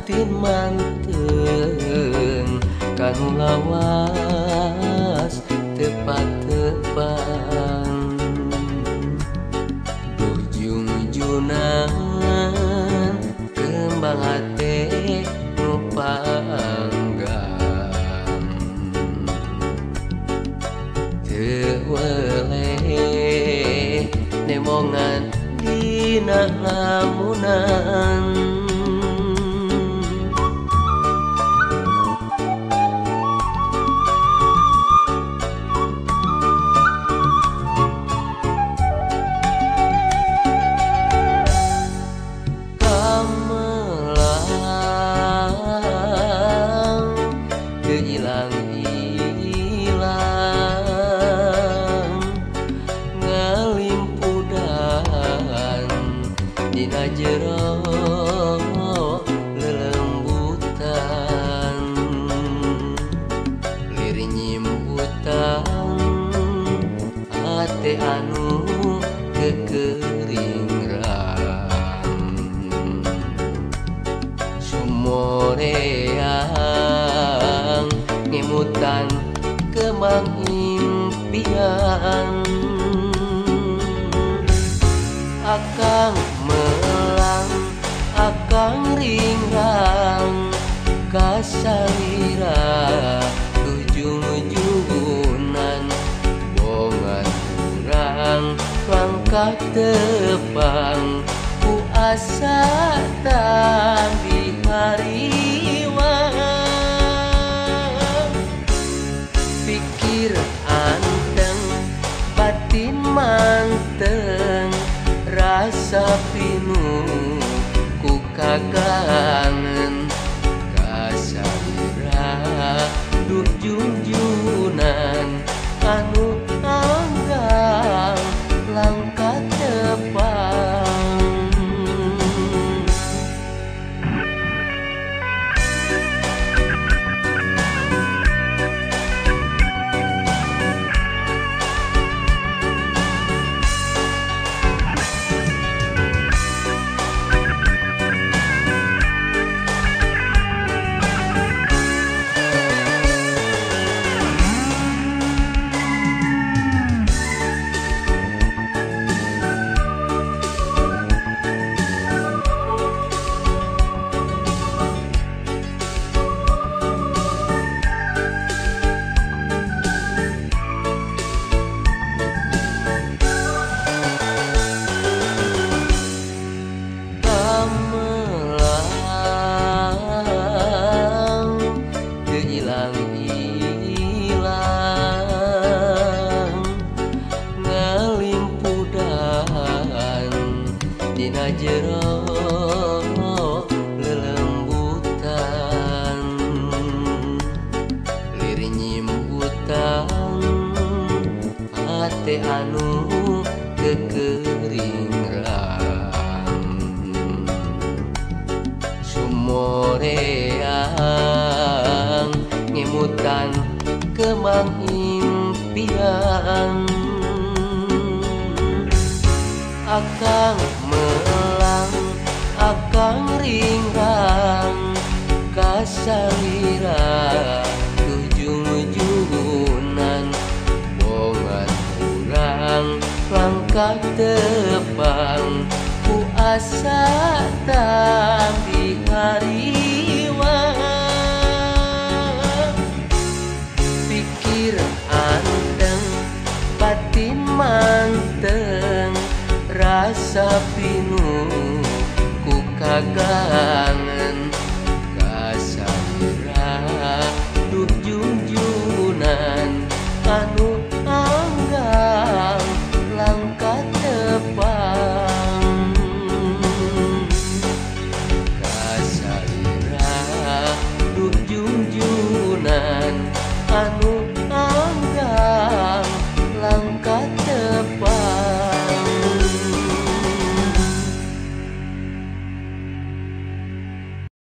batin manteng kanu lawas tepat-tepang duh jungjunan kembang hate nu panggang teu weleh nemongan dina lamunan. Kamelang teu ilang-ilang ngalimpudan dina jero lelembutan lir nyimbutan hate anu kekeringrang sumoreang ngemutan kembang impian. Akang melang akang ringrang kasalira ujung-ujungan bongan urang langkah tepang ku asa tambi hariwang pikir anteng batin manteng rasa pinuh ku kakangen kasalira duh junjunan anu anggang langkah tepang. Kamelang teu ilang-ilang ngalimpudan dina jero lelembutan lir nyimbutan hate anu kekeringrang sumoreang ngemutan kembang impian. Akang melang akang ringrang kasalira ujung-ujungan bongan urang langkah tepang ku asa tambi hariwang pikir anteng batin manteng rasa pinuh ku kagangen kasalira